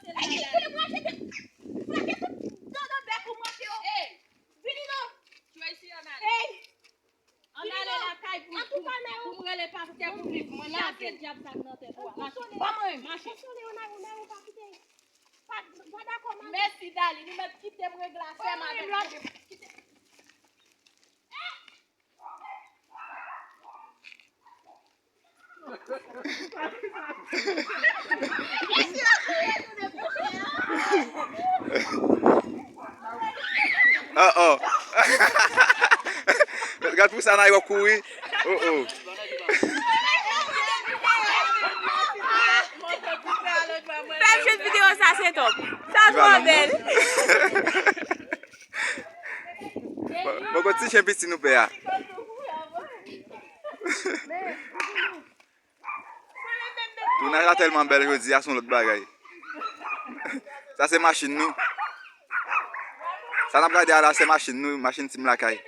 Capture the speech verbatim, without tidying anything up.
Ey, koute m rache tèt. Frake tout dodo bèk ou manke yo. Ey, vini non. Tracy, ann ale. Ey, ann ale lakay pou, pou m rele pastè pou viv. Mwen lage dyab sa k nan tèt ou a. Mache. Ban mwen. Mache. Mèsi, Dali. Nou mèt kite m regle afè m avèk nou. Oh, oh. Gad pou sa nan yo kouri. Oh, oh. Fè m jwenn videyo sa, se top. Sa twò bèl. Poko ti chen piti nou pè a. Tounaj la tèlman bèl jodi a, se yon lòt bagay. Sa se machin nou. Sa n ap gade a la, se machin nou, machin Team Lakay.